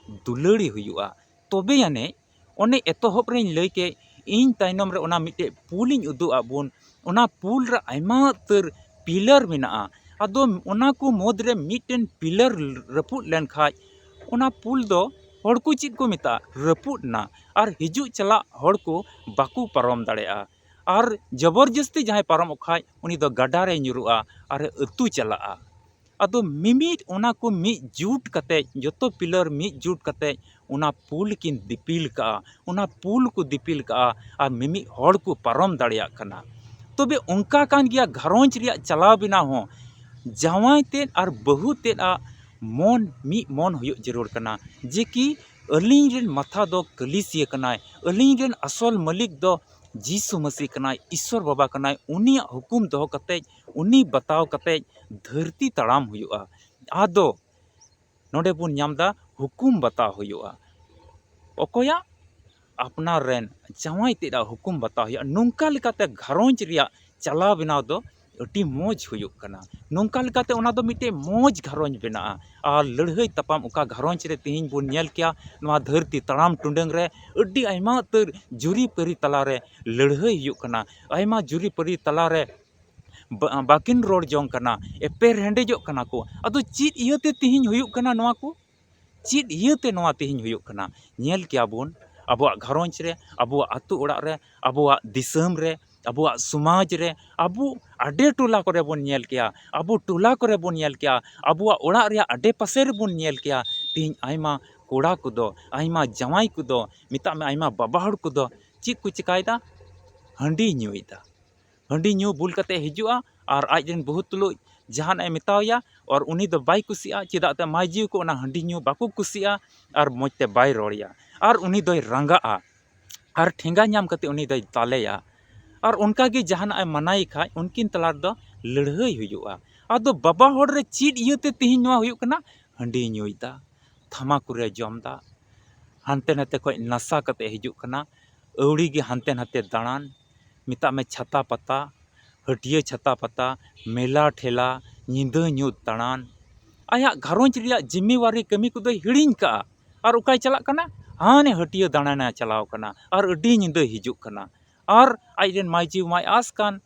ᱫᱩᱞᱟᱹᱲᱤ ᱦᱩᱭᱩᱜᱼᱟ᱾ ᱛᱚᱵᱮ ᱟᱹᱱᱤᱡ ᱚᱱᱮ ᱮᱛᱚᱦᱚᱵ ᱨᱮᱧ ᱞᱟᱹᱭ ᱠᱮᱫ, ᱤᱧ ᱛᱟᱭᱱᱚᱢ ᱨᱮ ᱚᱱᱟ ᱢᱤᱫᱴᱮᱡ ᱯᱩᱞᱤᱧ ᱩᱫᱩᱜ ᱟᱫ ᱵᱚᱱ, ᱚᱱᱟ ᱯᱩᱞ ᱨᱮ ᱟᱭᱢᱟ ᱩᱛᱟᱹᱨ ᱯᱤᱞᱟᱨ ᱢᱮᱱᱟᱜᱼᱟ᱾ ᱟᱫᱚ ᱚᱱᱟ ᱠᱚ ᱢᱩᱫᱽ ᱨᱮ ᱢᱤᱫᱴᱮᱱ ᱯᱤᱞᱟᱨ ᱨᱟᱹᱯᱩᱫ ᱞᱮᱱᱠᱷᱟᱡ, ᱚᱱᱟ ᱯᱩᱞ ᱫᱚ ᱦᱚᱲ ᱠᱚ ᱪᱮᱫ ᱠᱚ ᱢᱮᱛᱟᱜᱼᱟ, ᱨᱟᱹᱯᱩᱫ ᱮᱱᱟ᱾ ᱟᱨ ᱦᱤᱡᱩᱜ ᱪᱟᱞᱟᱜ ᱦᱚᱲ ᱠᱚ ᱵᱟᱠᱚ ᱯᱟᱨᱚᱢ ᱫᱟᱲᱮᱭᱟᱜᱼᱟ᱾ ᱟᱨ ᱡᱚᱵᱚᱨ ᱡᱟᱹᱥᱛᱤ ᱡᱟᱦᱟᱸᱭ ᱯᱟᱨᱚᱢᱚᱜ ᱠᱷᱟᱡ, ᱩᱱᱤ ᱫᱚ ᱜᱟᱰᱟ ᱨᱮᱭ ᱧᱩᱨᱩᱜᱼᱟ ᱟᱨ ᱮ ᱟᱹᱛᱩ ᱪᱟᱞᱟᱜᱼᱟ᱾ ᱟᱫᱚ ᱢᱤᱢᱤᱫ ᱚᱱᱟ ᱠᱚ ᱢᱤᱫ ᱡᱩᱴ ᱠᱟᱛᱮᱡ, ᱡᱚᱛᱚ ᱯᱤᱞᱟᱨ ᱢᱤᱫ ᱡᱩᱴ ᱠᱟᱛᱮᱡ ᱚᱱᱟ ᱯᱩᱞ ᱠᱤᱱ ᱫᱤᱯᱤᱞ ᱠᱟᱜᱼᱟ, ᱚᱱᱟ ᱯᱩᱞ ᱠᱚ ᱫᱤᱯᱤᱞ ᱠᱟᱜᱼᱟ ᱟᱨ ᱢᱤᱢᱤᱫ ᱦᱚᱲ ᱠᱚ ᱯᱟᱨᱚᱢ ᱫᱟᱲᱮᱭᱟᱜ ᱠᱟᱱᱟ᱾ ᱛᱚᱵᱮ ᱚᱱᱠᱟ ᱠᱟᱱ ᱜᱮᱭᱟ ᱜᱷᱟᱨᱚᱸᱡᱽ ᱨᱮᱭᱟᱜ ᱪᱟᱞᱟᱣ ᱵᱮᱱᱟᱣ ᱦᱚᱸ᱾ ᱡᱟᱶᱟᱭ ᱛᱮᱫ ᱟᱨ ᱵᱟᱹᱦᱩ ᱛᱮᱫ ᱟᱜ ᱢᱚᱱ ᱢᱤᱫ ᱢᱚᱱ ᱦᱩᱭᱩᱜ ᱡᱟᱹᱨᱩᱲ ᱠᱟᱱᱟ, ᱡᱮ ᱠᱤ ᱟᱹᱞᱤᱧ ᱨᱮᱱ ᱢᱟᱛᱷᱟ ᱫᱚ ᱠᱟᱹᱞᱤᱥᱤᱭᱟᱹ ᱠᱟᱱᱟᱭ, ᱟᱹᱞᱤᱧ ᱨᱮᱱ ᱟᱥᱚᱞ ᱢᱟᱹᱞᱤᱠ ᱫᱚ ᱡᱤᱥᱩ ᱢᱟᱹᱥᱤ ᱠᱟᱱᱟᱭ, ᱤᱥᱥᱚᱨ ᱵᱟᱵᱟ ᱠᱟᱱᱟᱭ, ᱩᱱᱤᱭᱟᱜ ᱦᱩᱠᱩᱢ ᱫᱚᱦᱚ ᱠᱟᱛᱮᱡ, ᱩᱱᱤ ᱵᱟᱛᱟᱣ ᱠᱟᱛᱮᱡ ᱫᱷᱟᱹᱨᱛᱤ ᱛᱟᱲᱟᱢ ᱦᱩᱭᱩᱜᱼᱟ᱾ ᱟᱫᱚ ᱱᱚᱰᱮ ᱵᱚᱱ ᱧᱟᱢ ᱮᱫᱟ ᱦᱩᱠᱩᱢ ᱵᱟᱛᱟᱣ ᱦᱩᱭᱩᱜᱼᱟ᱾ ᱚᱠᱚᱭᱟᱜ? ᱟᱯᱱᱟᱨ ᱨᱮᱱ ᱡᱟᱶᱟᱭ ᱛᱮᱫ ᱟᱜ ᱦᱩᱠᱩᱢ ᱵᱟᱛᱟᱣ ᱦᱩᱭᱩᱜᱼᱟ᱾ ᱱᱚᱝᱠᱟ ᱞᱮᱠᱟᱛᱮ ᱜᱷᱟᱨᱚᱸᱡᱽ ᱨᱮᱭᱟᱜ ᱪᱟᱞᱟᱣ ᱵᱮᱱᱟᱣ ᱫᱚ ᱟᱹᱰᱤ ᱢᱚᱡᱽ ᱦᱩᱭᱩᱜ ᱠᱟᱱᱟ᱾ ᱱᱚᱝᱠᱟ ᱞᱮᱠᱟᱛᱮ ᱚᱱᱟ ᱫᱚ ᱢᱤᱫᱴᱮᱡ ᱢᱚᱡᱽ ᱜᱷᱟᱨᱚᱸᱡᱽ ᱵᱮᱱᱟᱜᱼᱟ᱾ ᱟᱨ ᱞᱟᱹᱲᱦᱟᱹᱭ ᱛᱟᱯᱟᱢ ᱚᱠᱟ ᱜᱷᱟᱨᱚᱸᱡᱽ ᱨᱮ ᱛᱮᱦᱮᱧ ᱵᱚᱱ ᱧᱮᱞ ᱠᱮᱭᱟ, ᱱᱚᱣᱟ ᱫᱷᱟᱹᱨᱛᱤ ᱛᱟᱲᱟᱢ ᱴᱩᱰᱟᱹᱝ ᱨᱮ ᱟᱹᱰᱤ ᱟᱭᱢᱟ ᱩᱛᱟᱹᱨ ᱡᱩᱨᱤᱯᱟᱹᱨᱤ ᱛᱟᱞᱟᱨᱮ ᱞᱟᱹᱲᱦᱟᱹᱭ ᱦᱩᱭᱩᱜ ᱠᱟᱱᱟ, ᱟᱭᱢᱟ ᱡᱩᱨᱤᱯᱟᱹᱨᱤ ᱛᱟᱞᱟᱨᱮ ᱵᱟ-, ᱵᱟᱹᱠᱤᱱ ᱨᱚᱲ ᱡᱚᱝ ᱠᱟᱱᱟ, ᱮᱯᱮᱨ ᱦᱮᱸᱰᱮᱡᱚᱜ ᱠᱟᱱᱟ ᱠᱚ᱾ ᱟᱫᱚ ᱪᱮᱫ ᱤᱭᱟᱹᱛᱮ ᱛᱮᱦᱮᱧ ᱦᱩᱭᱩᱜ ᱠᱟᱱᱟ ᱱᱚᱣᱟ ᱠᱚ? ᱪᱮᱫ ᱤᱭᱟᱹᱛᱮ ᱱᱚᱣᱟ ᱛᱮᱦᱮᱧ ᱦᱩᱭᱩᱜ ᱠᱟᱱᱟ? ᱧᱮᱞ ᱠᱮᱭᱟ ᱵᱚᱱ, ᱟᱵᱚᱣᱟᱜ ᱜᱷᱟᱨᱚᱸᱡᱽ ᱨᱮ, ᱟᱵᱚᱣᱟᱜ ᱟᱹᱛᱩ ᱚᱲᱟᱜ ᱨᱮ, ᱟᱵᱚᱣᱟᱜ ᱫᱤᱥᱚᱢ ᱨᱮ, ᱟᱵᱚᱣᱟᱜ ᱥᱚᱢᱟᱡᱽ ᱨᱮ, ᱟᱵᱚ ᱟᱰᱮ ᱴᱚᱞᱟ ᱠᱚᱨᱮ ᱵᱚᱱ ᱧᱮᱞ ᱠᱮᱭᱟ, ᱟᱵᱚ ᱴᱚᱞᱟ ᱠᱚᱨᱮ ᱵᱚᱱ ᱧᱮᱞ ᱠᱮᱭᱟ, ᱟᱵᱚᱣᱟᱜ ᱚᱲᱟᱜ ᱨᱮᱭᱟᱜ ᱟᱰᱮ ᱯᱟᱥᱮ ᱨᱮᱵᱚᱱ ᱧᱮᱞ ᱠᱮᱭᱟ᱾ ᱛᱮᱦᱮᱧ ᱟᱭᱢᱟ ᱠᱚᱲᱟ ᱠᱚᱫᱚ, ᱟᱭᱢᱟ ᱡᱟᱶᱟᱭ ᱠᱚᱫᱚ, ᱢᱮᱛᱟᱜ ᱢᱮ ᱟᱭᱢᱟ ᱵᱟᱵᱟ ᱦᱚᱲ ᱠᱚᱫᱚ ᱪᱮᱫ ᱠᱚ ᱪᱮᱠᱟᱭᱮᱫᱟ? ᱦᱟᱺᱰᱤ ᱧᱩᱭᱮᱫᱟ᱾ ᱦᱟᱺᱰᱤ ᱧᱩ ᱵᱩᱞ ᱠᱟᱛᱮ ᱦᱤᱡᱩᱜᱼᱟ ᱟᱨ ᱟᱡ ᱨᱮᱱ ᱵᱟᱹᱦᱩ ᱛᱩᱞᱩᱡ ᱡᱟᱦᱟᱱᱟᱜ ᱮ ᱢᱮᱛᱟᱣᱟᱭᱟ, ᱟᱨ ᱩᱱᱤ ᱫᱚ ᱵᱟᱭ ᱠᱩᱥᱤᱜᱼᱟ᱾ ᱪᱮᱫᱟᱜ ᱛᱮ ᱢᱟᱹᱭᱡᱤ ᱠᱚ ᱚᱱᱟ ᱦᱟᱺᱰᱤ ᱧᱩ ᱵᱟᱠᱚ ᱠᱩᱥᱤᱜᱼᱟ ᱟᱨ ᱢᱚᱡᱽ ᱛᱮ ᱵᱟᱭ ᱨᱚᱲᱮᱭᱟ᱾ ᱟᱨ ᱩᱱᱤ ᱫᱚᱭ ᱨᱟᱸᱜᱟᱜᱼᱟ, ᱟᱨ ᱴᱷᱮᱸᱜᱟ ᱧᱟᱢ ᱠᱟᱛᱮ ᱩᱱᱤ ᱫᱚᱭ ᱫᱟᱞᱮᱭᱟ᱾ ᱟᱨ ᱚᱱᱠᱟ ᱜᱮ ᱡᱟᱦᱟᱱᱟᱜ ᱮ ᱢᱟᱱᱟᱭᱮ ᱠᱷᱟᱡ, ᱩᱱᱠᱤᱱ ᱛᱟᱞᱟ ᱨᱮᱫᱚ ᱞᱟᱹᱲᱦᱟᱹᱭ ᱦᱩᱭᱩᱜᱼᱟ᱾ ᱟᱫᱚ ᱵᱟᱵᱟ ᱦᱚᱲ ᱨᱮ ᱪᱮᱫ ᱤᱭᱟᱹᱛᱮ ᱛᱮᱦᱮᱧ ᱱᱚᱣᱟ ᱦᱩᱭᱩᱜ ᱠᱟᱱᱟ? ᱦᱟᱺᱰᱤ ᱧᱩᱭᱫᱟ, ᱛᱷᱟᱢᱟᱠᱩᱨᱮ ᱡᱚᱢᱫᱟ, ᱦᱟᱱᱛᱮ ᱱᱟᱛᱮ ᱠᱷᱚᱡ ᱱᱟᱥᱟ ᱠᱟᱛᱮ ᱦᱤᱡᱩᱜ ᱠᱟᱱᱟ, ᱟᱹᱣᱲᱤ ᱜᱮ ᱦᱟᱱᱛᱮ ᱱᱟᱛᱮ ᱫᱟᱬᱟᱱ, ᱢᱮᱛᱟᱜ ᱢᱮ ᱪᱷᱟᱛᱟ ᱯᱟᱛᱟ, ᱦᱟᱹᱴᱭᱟᱹ ᱪᱷᱟᱛᱟ ᱯᱟᱛᱟ, ᱢᱮᱞᱟ ᱴᱷᱮᱞᱟ, ᱧᱤᱫᱟᱹ ᱧᱩᱛ ᱫᱟᱬᱟᱱ, ᱟᱭᱟᱜ ᱜᱷᱟᱨᱚᱸᱡᱽ ᱨᱮᱭᱟᱜ ᱡᱤᱢᱢᱮᱣᱟᱨᱤ ᱠᱟᱹᱢᱤ ᱠᱚᱫᱚᱭ ᱦᱤᱲᱤᱧ ᱠᱟᱜᱼᱟ᱾ ᱟᱨ ᱚᱠᱟᱭ ᱪᱟᱞᱟᱜ ᱠᱟᱱᱟ? ᱦᱟᱱᱮ ᱦᱟᱹᱴᱭᱟᱹ ᱫᱟᱬᱟᱱᱮ ᱪᱟᱞᱟᱣ ᱠᱟᱱᱟ ᱟᱨ ᱟᱹᱰᱤ ᱧᱤᱫᱟᱹ ᱦᱤᱡᱩᱜ ᱠᱟᱱᱟ᱾ ᱟᱨ ᱟᱡᱨᱮᱱ ᱢᱟᱹᱭ ᱡᱤᱣᱤ ᱢᱟᱭ ᱟᱸᱥ ᱠᱟᱱ,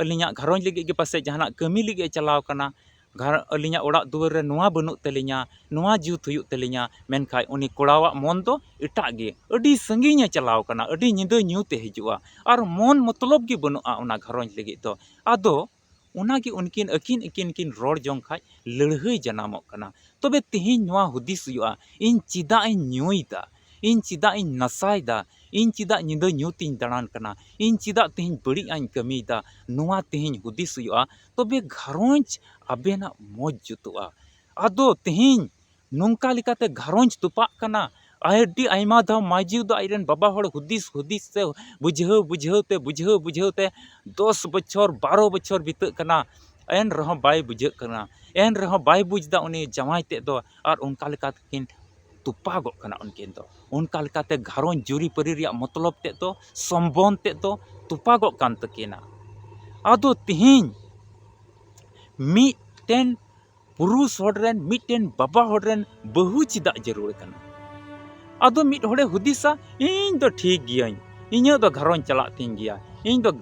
ᱟᱹᱞᱤᱧᱟᱜ ᱜᱷᱟᱨᱚᱸᱡᱽ ᱞᱟᱹᱜᱤᱫ ᱜᱮ ᱯᱟᱥᱮᱡ ᱡᱟᱦᱟᱱᱟᱜ ᱠᱟᱹᱢᱤ ᱞᱟᱹᱜᱤᱫ ᱮ ᱪᱟᱞᱟᱣ ᱠᱟᱱᱟ, ᱜᱷᱟᱨ-, ᱟᱹᱞᱤᱧᱟᱜ ᱚᱲᱟᱜ ᱫᱩᱣᱟᱹᱨ ᱨᱮ ᱱᱚᱣᱟ ᱵᱟᱹᱱᱩᱜ ᱛᱟᱹᱞᱤᱧᱟ, ᱱᱚᱣᱟ ᱡᱩᱛ ᱦᱩᱭᱩᱜ ᱛᱟᱹᱞᱤᱧᱟ, ᱢᱮᱱᱠᱷᱟᱱ ᱩᱱᱤ ᱠᱚᱲᱟᱣᱟᱜ ᱢᱚᱱ ᱫᱚ ᱮᱴᱟᱜ ᱜᱮ, ᱟᱹᱰᱤ ᱥᱟᱺᱜᱤᱧᱮ ᱪᱟᱞᱟᱣ ᱠᱟᱱᱟ, ᱟᱹᱰᱤ ᱧᱤᱫᱟᱹ ᱧᱩᱛᱮ ᱦᱤᱡᱩᱜᱼᱟ ᱟᱨ ᱢᱚᱱ ᱢᱚᱛᱞᱚᱵ ᱜᱮ ᱵᱟᱹᱱᱩᱜᱼᱟ ᱚᱱᱟ ᱜᱷᱟᱨᱚᱸᱡᱽ ᱞᱟᱹᱜᱤᱫ ᱫᱚ᱾ ᱟᱫᱚ ᱚᱱᱟᱜᱮ ᱩᱱᱠᱤᱱ ᱟᱹᱠᱤᱱ ᱟᱹᱠᱤᱱ ᱠᱤᱱ ᱨᱚᱲ ᱡᱚᱝ ᱠᱷᱟᱡ ᱞᱟᱹᱲᱦᱟᱹᱭ ᱡᱟᱱᱟᱢᱚᱜ ᱠᱟᱱᱟ᱾ ᱛᱚᱵᱮ ᱛᱮᱦᱮᱧ ᱱᱚᱣᱟ ᱦᱩᱫᱤᱥ ᱦᱩᱭᱩᱜᱼᱟ, ᱤᱧ ᱪᱮᱫᱟᱜ ᱤᱧ ᱧᱩᱭᱫᱟ? ᱤᱧ ᱪᱮᱫᱟᱜ ᱤᱧ ᱱᱟᱥᱟᱭᱫᱟ? ᱤᱧ ᱪᱮᱫᱟᱜ ᱧᱤᱫᱟᱹ ᱧᱩᱛᱤᱧ ᱫᱟᱬᱟᱱ ᱠᱟᱱᱟ? ᱤᱧ ᱪᱮᱫᱟᱜ ᱛᱮᱦᱮᱧ ᱵᱟᱹᱲᱤᱡ ᱟᱜ ᱤᱧ ᱠᱟᱹᱢᱤᱭᱮᱫᱟ? ᱱᱚᱣᱟ ᱛᱮᱦᱮᱧ ᱦᱩᱫᱤᱥ ᱦᱩᱭᱩᱜᱼᱟ, ᱛᱚᱵᱮ ᱜᱷᱟᱨᱚᱸᱡᱽ ᱟᱵᱮᱱᱟᱜ ᱢᱚᱡᱽ ᱡᱩᱛᱩᱜᱼᱟ᱾ ᱟᱫᱚ ᱛᱮᱦᱮᱧ ᱱᱚᱝᱠᱟ ᱞᱮᱠᱟᱛᱮ ᱜᱷᱟᱨᱚᱸᱡᱽ ᱛᱚᱯᱟᱜ ᱠᱟᱱᱟ᱾ ᱟᱹᱰᱤ ᱟᱭᱢᱟ ᱫᱷᱟᱣ ᱢᱟᱹᱡᱷᱤ ᱫᱚ ᱟᱡᱨᱮᱱ ᱵᱟᱵᱟ ᱦᱚᱲ ᱦᱩᱫᱤᱥ ᱦᱩᱫᱤᱥ ᱛᱮ, ᱵᱩᱡᱷᱟᱹᱣ ᱵᱩᱡᱷᱟᱹᱣ ᱛᱮ, ᱵᱩᱡᱷᱟᱹᱣ ᱵᱩᱡᱷᱟᱹᱣ ᱛᱮ ᱫᱚᱥ ᱵᱚᱪᱷᱚᱨ, ᱵᱟᱨᱚ ᱵᱚᱪᱷᱚᱨ ᱵᱤᱛᱟᱹᱜ ᱠᱟᱱᱟ, ᱮᱱ ᱨᱮᱦᱚᱸ ᱵᱟᱭ ᱵᱩᱡᱷᱟᱹᱜ ᱠᱟᱱᱟ, ᱮᱱ ᱨᱮᱦᱚᱸ ᱵᱟᱭ ᱵᱩᱡᱽ ᱮᱫᱟ ᱩᱱᱤ ᱡᱟᱶᱟᱭ ᱛᱮᱫ ᱫᱚ᱾ ᱟᱨ ᱚᱱᱠᱟ ᱞᱮᱠᱟ ᱛᱮᱠᱤᱱ ᱛᱚᱯᱟᱜᱚᱜ ᱠᱟᱱᱟ ᱩᱱᱠᱤᱱ ᱫᱚ, ᱚᱱᱠᱟ ᱞᱮᱠᱟᱛᱮ ᱜᱷᱟᱨᱚᱸᱡᱽ ᱡᱩᱨᱤᱯᱟᱹᱨᱤ ᱨᱮᱭᱟᱜ ᱢᱚᱛᱞᱚᱵ ᱛᱮᱫ ᱫᱚ, ᱥᱚᱢᱵᱚᱱᱫᱷ ᱛᱮᱫ ᱫᱚ ᱛᱚᱯᱟᱜᱚᱜ ᱠᱟᱱ ᱛᱟᱹᱠᱤᱱᱟ᱾ ᱟᱫᱚ ᱛᱮᱦᱮᱧ ᱢᱤᱫᱴᱮᱱ ᱯᱩᱨᱩᱥ ᱦᱚᱲ ᱨᱮᱱ, ᱢᱤᱫᱴᱮᱱ ᱵᱟᱵᱟ ᱦᱚᱲ ᱨᱮᱱ ᱵᱟᱹᱦᱩ ᱪᱮᱫᱟᱜ ᱡᱟᱹᱨᱩᱲ ᱠᱟᱱᱟ? ᱟᱫᱚ ᱢᱤᱫ ᱦᱚᱲᱮ ᱦᱩᱫᱤᱥᱟ, ᱤᱧ ᱫᱚ ᱴᱷᱤᱠ ᱜᱤᱭᱟᱹᱧ, ᱤᱧᱟᱹᱜ ᱫᱚ ᱜᱷᱟᱨᱚᱸᱡᱽ ᱪᱟᱞᱟᱜ ᱛᱤᱧ ᱜᱮᱭᱟ, ᱤᱧ ᱫᱚ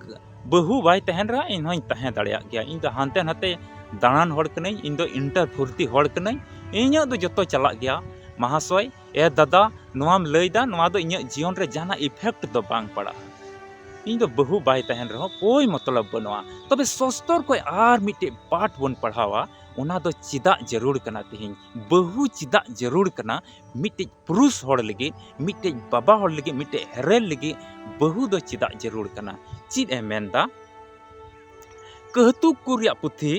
ᱵᱟᱹᱦᱩ ᱵᱟᱭ ᱛᱟᱦᱮᱱ ᱨᱮᱦᱚᱸ ᱤᱧ ᱦᱚᱸᱧ ᱛᱟᱦᱮᱸ ᱫᱟᱲᱮᱭᱟᱜ ᱜᱮᱭᱟ, ᱤᱧ ᱫᱚ ᱦᱟᱱᱛᱮ ᱱᱟᱛᱮ ᱫᱟᱬᱟᱱ ᱦᱚᱲ ᱠᱟᱹᱱᱟᱹᱧ, ᱤᱧ ᱫᱚ ᱤᱱᱴᱟᱨ ᱯᱷᱩᱨᱛᱤ ᱦᱚᱲ ᱠᱟᱹᱱᱟᱹᱧ, ᱤᱧᱟᱹᱜ ᱫᱚ ᱡᱚᱛᱚ ᱪᱟᱞᱟᱜ ᱜᱮᱭᱟ᱾ ᱢᱟᱦᱟᱥᱚᱭ, ᱮ ᱫᱟᱫᱟ, ᱱᱚᱣᱟᱢ ᱞᱟᱹᱭᱫᱟ, ᱱᱚᱣᱟ ᱫᱚ ᱤᱧᱟᱹᱜ ᱡᱤᱭᱚᱱ ᱨᱮ ᱡᱟᱦᱟᱱᱟᱜ effect ᱫᱚ ᱵᱟᱝ ᱯᱟᱲᱟᱜᱼᱟ᱾ ᱤᱧ ᱫᱚ ᱵᱟᱹᱦᱩ ᱵᱟᱭ ᱛᱟᱦᱮᱱ ᱨᱮᱦᱚᱸ ᱠᱳᱭ ᱢᱚᱛᱞᱚᱵ ᱵᱟᱹᱱᱩᱜᱼᱟ᱾ ᱛᱚᱵᱮ ᱥᱚᱥᱛᱚᱨ ᱠᱷᱚᱱ ᱟᱨ ᱢᱤᱫᱴᱮᱡ ᱯᱟᱴ ᱵᱚᱱ ᱯᱟᱲᱦᱟᱣᱟ, ᱚᱱᱟ ᱫᱚ ᱪᱮᱫᱟᱜ ᱡᱟᱹᱨᱩᱲ ᱠᱟᱱᱟ ᱛᱮᱦᱮᱧ? ᱵᱟᱹᱦᱩ ᱪᱮᱫᱟᱜ ᱡᱟᱹᱨᱩᱲ ᱠᱟᱱᱟ? ᱢᱤᱫᱴᱮᱡ ᱯᱩᱨᱩᱥ ᱦᱚᱲ ᱞᱟᱹᱜᱤᱫ, ᱢᱤᱫᱴᱮᱡ ᱵᱟᱵᱟ ᱦᱚᱲ ᱞᱟᱹᱜᱤᱫ, ᱢᱤᱫᱴᱮᱡ ᱦᱮᱨᱮᱞ ᱞᱟᱹᱜᱤᱫ ᱵᱟᱹᱦᱩ ᱫᱚ ᱪᱮᱫᱟᱜ ᱡᱟᱹᱨᱩᱲ ᱠᱟᱱᱟ? ᱪᱮᱫ ᱮ ᱢᱮᱱᱫᱟ? ᱠᱟᱹᱦᱛᱩᱠ ᱠᱚ ᱨᱮᱭᱟᱜ ᱯᱩᱛᱷᱤ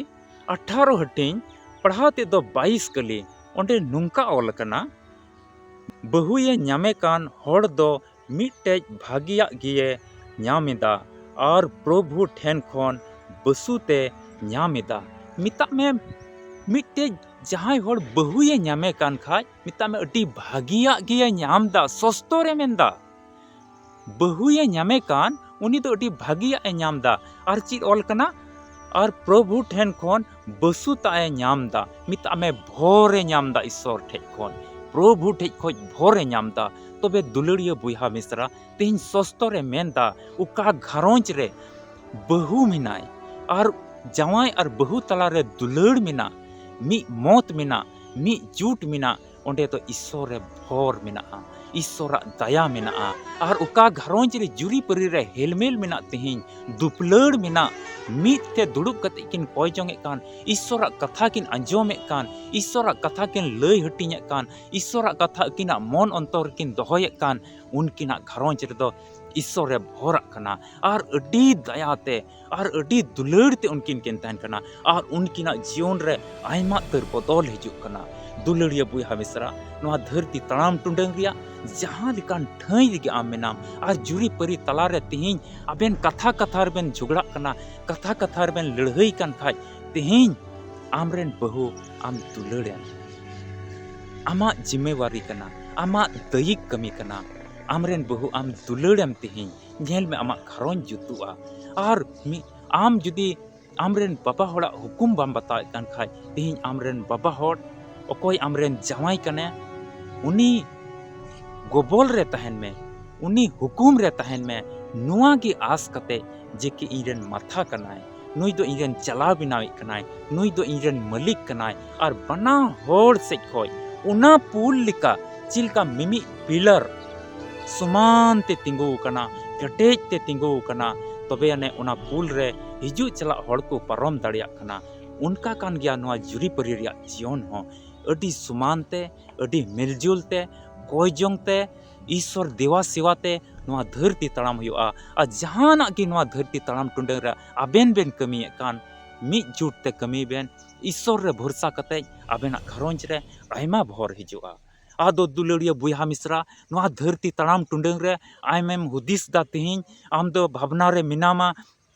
ᱟᱴᱷᱟᱨᱚ ᱦᱟᱹᱴᱤᱧ, ᱯᱟᱲᱦᱟᱣ ᱛᱮᱫ ᱫᱚ ᱵᱟᱭᱤᱥ ᱠᱟᱹᱞᱤ᱾ ᱚᱸᱰᱮ ᱱᱚᱝᱠᱟ ᱚᱞ ᱟᱠᱟᱱᱟ, ᱵᱟᱹᱦᱩᱭᱮ ᱧᱟᱢᱮ ᱠᱟᱱ ᱦᱚᱲ ᱫᱚ ᱢᱤᱫᱴᱮᱡ ᱵᱷᱟᱹᱜᱤᱭᱟᱜ ᱜᱮᱭᱮ ᱧᱟᱢ ᱮᱫᱟ ᱟᱨ ᱯᱨᱚᱵᱷᱩ ᱴᱷᱮᱱ ᱠᱷᱚᱱ ᱵᱟᱹᱥᱩᱛᱮ ᱧᱟᱢ ᱮᱫᱟ᱾ ᱢᱮᱛᱟᱜ ᱢᱮ, ᱢᱤᱫᱴᱮᱡ ᱡᱟᱦᱟᱸᱭ ᱦᱚᱲ ᱵᱟᱹᱦᱩᱭᱮ ᱧᱟᱢᱮ ᱠᱟᱱ ᱠᱷᱟᱡ, ᱢᱮᱛᱟᱜ ᱢᱮ, ᱟᱹᱰᱤ ᱵᱷᱟᱹᱜᱤᱭᱟᱜ ᱜᱮᱭᱮ ᱧᱟᱢ ᱮᱫᱟ, ᱥᱚᱥᱛᱚᱨᱮ ᱢᱮᱱᱫᱟ᱾ ᱵᱟᱹᱦᱩᱭᱮ ᱧᱟᱢᱮ ᱠᱟᱱ, ᱩᱱᱤ ᱫᱚ ᱟᱹᱰᱤ ᱵᱷᱟᱹᱜᱤᱭᱟᱜ ᱮ ᱧᱟᱢ ᱮᱫᱟ᱾ ᱟᱨ ᱪᱮᱫ ᱚᱞ ᱠᱟᱱᱟ? ᱟᱨ ᱯᱨᱚᱵᱷᱩ ᱴᱷᱮᱱ ᱠᱷᱚᱱ ᱵᱟᱹᱥᱩᱛᱟᱜ ᱮ ᱧᱟᱢ ᱮᱫᱟ᱾ ᱢᱮᱛᱟᱜ ᱢᱮ, ᱵᱷᱚᱨ ᱮ ᱧᱟᱢ ᱮᱫᱟ ᱤᱥᱥᱚᱨ ᱴᱷᱮᱡ ᱠᱷᱚᱱ, ᱯᱨᱚᱵᱷᱩ ᱴᱷᱮᱡ ᱠᱷᱚᱡ ᱵᱷᱚᱨ ᱮ ᱧᱟᱢ ᱮᱫᱟ᱾ ᱛᱚᱵᱮ ᱫᱩᱞᱟᱹᱲᱤᱭᱟᱹ ᱵᱚᱭᱦᱟ ᱢᱤᱥᱨᱟ, ᱛᱮᱦᱮᱧ ᱥᱚᱥᱛᱚᱨᱮ ᱢᱮᱱᱫᱟ, ᱚᱠᱟ ᱜᱷᱟᱨᱚᱸᱡᱽ ᱨᱮ ᱵᱟᱹᱦᱩ ᱢᱮᱱᱟᱭ ᱟᱨ ᱡᱟᱶᱟᱭ ᱟᱨ ᱵᱟᱹᱦᱩ ᱛᱟᱞᱟᱨᱮ ᱫᱩᱞᱟᱹᱲ ᱢᱮᱱᱟᱜ, ᱢᱤᱫ ᱢᱚᱛ ᱢᱮᱱᱟᱜ, ᱢᱤᱫ ᱡᱩᱴ ᱢᱮᱱᱟᱜ, ᱚᱸᱰᱮ ᱫᱚ ᱤᱥᱥᱚᱨ ᱨᱮ ᱵᱷᱚᱨ ᱢᱮᱱᱟᱜᱼᱟ, ᱤᱥᱥᱚᱨᱟᱜ ᱫᱟᱭᱟ ᱢᱮᱱᱟᱜᱼᱟ᱾ ᱟᱨ ᱚᱠᱟ ᱜᱷᱟᱨᱚᱸᱡᱽ ᱨᱮ ᱡᱩᱨᱤᱯᱟᱹᱨᱤ ᱨᱮ ᱦᱮᱞᱢᱮᱞ ᱢᱮᱱᱟᱜ, ᱛᱮᱦᱮᱧ ᱫᱩᱯᱞᱟᱹᱲ ᱢᱮᱱᱟᱜ, ᱢᱤᱫ ᱛᱮ ᱫᱩᱲᱩᱵ ᱠᱟᱛᱮ ᱠᱤᱱ ᱠᱚᱭ ᱡᱚᱝ ᱮᱫ ᱠᱟᱱ, ᱤᱥᱥᱚᱨᱟᱜ ᱠᱟᱛᱷᱟ ᱠᱤᱱ ᱟᱸᱡᱚᱢᱮᱫ ᱠᱟᱱ, ᱤᱥᱥᱚᱨᱟᱜ ᱠᱟᱛᱷᱟ ᱠᱤᱱ ᱞᱟᱹᱭ ᱦᱟᱹᱴᱤᱧᱮᱫ ᱠᱟᱱ, ᱤᱥᱥᱚᱨᱟᱜ ᱠᱟᱛᱷᱟ ᱟᱹᱠᱤᱱᱟᱜ ᱢᱚᱱ ᱚᱱᱛᱚᱨ ᱨᱮᱠᱤᱱ ᱫᱚᱦᱚᱭᱮᱫ ᱠᱟᱱ, ᱩᱱᱠᱤᱱᱟᱜ ᱜᱷᱟᱨᱚᱸᱡᱽ ᱨᱮᱫᱚ ᱤᱥᱥᱚᱨᱮ ᱵᱷᱚᱨᱟᱜ ᱠᱟᱱᱟ᱾ ᱟᱨ ᱟᱹᱰᱤ ᱫᱟᱭᱟᱛᱮ ᱟᱨ ᱟᱹᱰᱤ ᱫᱩᱞᱟᱹᱲ ᱛᱮ ᱩᱱᱠᱤᱱ ᱠᱤᱱ ᱛᱟᱦᱮᱱ ᱠᱟᱱᱟ᱾ ᱟᱨ ᱩᱱᱠᱤᱱᱟᱜ ᱡᱤᱭᱚᱱ ᱨᱮ ᱟᱭᱢᱟ ᱩᱛᱟᱹᱨ ᱵᱚᱫᱚᱞ ᱦᱤᱡᱩᱜ ᱠᱟᱱᱟ᱾ ᱫᱩᱞᱟᱹᱲᱤᱭᱟᱹ ᱵᱚᱭᱦᱟ ᱢᱤᱥᱨᱟ, ᱱᱚᱣᱟ ᱫᱷᱟᱹᱨᱛᱤ ᱛᱟᱲᱟᱢ ᱴᱩᱰᱟᱹᱝ ᱨᱮᱭᱟᱜ ᱡᱟᱦᱟᱸ ᱞᱮᱠᱟᱱ ᱴᱷᱟᱹᱭ ᱨᱮᱜᱮ ᱟᱢ ᱢᱮᱱᱟᱢ, ᱟᱨ ᱡᱩᱨᱤ ᱯᱟᱹᱨᱤ ᱛᱟᱞᱟᱨᱮ ᱛᱮᱦᱮᱧ ᱟᱵᱮᱱ ᱠᱟᱛᱷᱟ ᱠᱟᱛᱷᱟ ᱨᱮᱵᱮᱱ ᱡᱷᱚᱜᱽᱲᱟᱜ ᱠᱟᱱᱟ, ᱠᱟᱛᱷᱟ ᱠᱟᱛᱷᱟ ᱨᱮᱵᱮᱱ ᱞᱟᱹᱲᱦᱟᱹᱭ ᱠᱟᱱ ᱠᱷᱟᱡ, ᱛᱮᱦᱮᱧ ᱟᱢᱨᱮᱱ ᱵᱟᱹᱦᱩ ᱟᱢ ᱫᱩᱞᱟᱹᱲᱮᱢ, ᱟᱢᱟᱜ ᱡᱤᱢᱢᱮᱣᱟᱨᱤ ᱠᱟᱱᱟ, ᱟᱢᱟᱜ ᱫᱟᱹᱭᱤᱠ ᱠᱟᱹᱢᱤ ᱠᱟᱱᱟ᱾ ᱟᱢᱨᱮᱱ ᱵᱟᱹᱦᱩ ᱟᱢ ᱫᱩᱞᱟᱹᱲᱮᱢ ᱛᱮᱦᱮᱧ, ᱧᱮᱞ ᱢᱮ, ᱟᱢᱟᱜ ᱜᱷᱟᱨᱚᱸᱡᱽ ᱡᱩᱛᱩᱜᱼᱟ᱾ ᱟᱨ ᱢᱤᱫ, ᱟᱢ ᱡᱩᱫᱤ ᱟᱢᱨᱮᱱ ᱵᱟᱵᱟ ᱦᱚᱲᱟᱜ ᱦᱩᱠᱩᱢ ᱵᱟᱢ ᱵᱟᱛᱟᱣᱮᱫ ᱠᱟᱱ ᱠᱷᱟᱡ, ᱛᱮᱦᱮᱧ ᱟᱢᱨᱮᱱ ᱵᱟᱵᱟ ᱦᱚᱲ, ᱚᱠᱚᱭ ᱟᱢᱨᱮᱱ ᱡᱟᱶᱟᱭ ᱠᱟᱱᱟᱭ, ᱩᱱᱤ ᱜᱚᱵᱚᱞ ᱨᱮ ᱛᱟᱦᱮᱱ ᱢᱮ, ᱩᱱᱤ ᱦᱩᱠᱩᱢ ᱨᱮ ᱛᱟᱦᱮᱱ ᱢᱮ᱾ ᱱᱚᱣᱟ ᱜᱮ ᱟᱥ ᱠᱟᱛᱮ ᱡᱮ ᱠᱤ ᱤᱧᱨᱮᱱ ᱢᱟᱛᱷᱟ ᱠᱟᱱᱟᱭ, ᱱᱩᱭ ᱫᱚ ᱤᱧᱨᱮᱱ ᱪᱟᱞᱟᱣ ᱵᱮᱱᱟᱣᱤᱡ ᱠᱟᱱᱟᱭ, ᱱᱩᱭ ᱫᱚ ᱤᱧᱨᱮᱱ ᱢᱟᱹᱞᱤᱠ ᱠᱟᱱᱟᱭ᱾ ᱟᱨ ᱵᱟᱱᱟ ᱦᱚᱲ ᱥᱮᱡ ᱠᱷᱚᱡ ᱚᱱᱟ ᱯᱩᱞ ᱞᱮᱠᱟ ᱪᱮᱫ ᱞᱮᱠᱟ ᱢᱤᱢᱤᱫ ᱯᱤᱞᱟᱨ ᱥᱚᱢᱟᱱ ᱛᱮ ᱛᱤᱸᱜᱩ ᱟᱠᱟᱱᱟ, ᱠᱮᱴᱮᱡ ᱛᱮ ᱛᱤᱸᱜᱩ ᱟᱠᱟᱱᱟ, ᱛᱚᱵᱮ ᱟᱹᱱᱤᱡ ᱚᱱᱟ ᱯᱩᱞ ᱨᱮ ᱦᱤᱡᱩᱜ ᱪᱟᱞᱟᱜ ᱦᱚᱲ ᱠᱚ ᱯᱟᱨᱚᱢ ᱫᱟᱲᱮᱭᱟᱜ ᱠᱟᱱᱟ᱾ ᱚᱱᱠᱟ ᱠᱟᱱ ᱜᱮᱭᱟ ᱱᱚᱣᱟ ᱡᱩᱨᱤᱯᱟᱹᱨᱤ ᱨᱮᱭᱟᱜ ᱡᱤᱭᱚᱱ ᱦᱚᱸ᱾ ᱟᱹᱰᱤ ᱥᱚᱢᱟᱱ ᱛᱮ, ᱟᱹᱰᱤ ᱢᱤᱞᱡᱩᱞ ᱛᱮ, ᱠᱚᱭ ᱡᱚᱝ ᱛᱮ, ᱤᱥᱥᱚᱨ ᱫᱮᱣᱟ ᱥᱮᱣᱟ ᱛᱮ ᱱᱚᱣᱟ ᱫᱷᱟᱹᱨᱛᱤ ᱛᱟᱲᱟᱢ ᱦᱩᱭᱩᱜᱼᱟ᱾ ᱟᱨ ᱡᱟᱦᱟᱱᱟᱜ ᱜᱮ ᱱᱚᱣᱟ ᱫᱷᱟᱹᱨᱛᱤ ᱛᱟᱲᱟᱢ ᱴᱩᱰᱟᱹᱝ ᱨᱮ ᱟᱵᱮᱱ ᱵᱮᱱ ᱠᱟᱹᱢᱤᱭᱮᱫ ᱠᱟᱱ, ᱢᱤᱫ ᱡᱩᱴ ᱛᱮ ᱠᱟᱹᱢᱤ ᱵᱮᱱ, ᱤᱥᱥᱚᱨ ᱨᱮ ᱵᱷᱚᱨᱥᱟ ᱠᱟᱛᱮ ᱟᱵᱮᱱᱟᱜ ᱜᱷᱟᱨᱚᱸᱡᱽ ᱨᱮ ᱟᱭᱢᱟ ᱵᱷᱚᱨ ᱦᱤᱡᱩᱜᱼᱟ᱾ ᱟᱫᱚ ᱫᱩᱞᱟᱹᱲᱤᱭᱟᱹ ᱵᱚᱭᱦᱟ ᱢᱤᱥᱨᱟ, ᱱᱚᱣᱟ ᱫᱷᱟᱹᱨᱛᱤ ᱛᱟᱲᱟᱢ ᱴᱩᱰᱟᱹᱝ ᱨᱮ ᱟᱢᱮᱢ ᱦᱩᱫᱤᱥ ᱫᱟ ᱛᱤᱦᱤᱧ, ᱟᱢ ᱫᱚ ᱵᱷᱟᱵᱽᱱᱟ ᱨᱮ ᱢᱮᱱᱟᱢᱟ,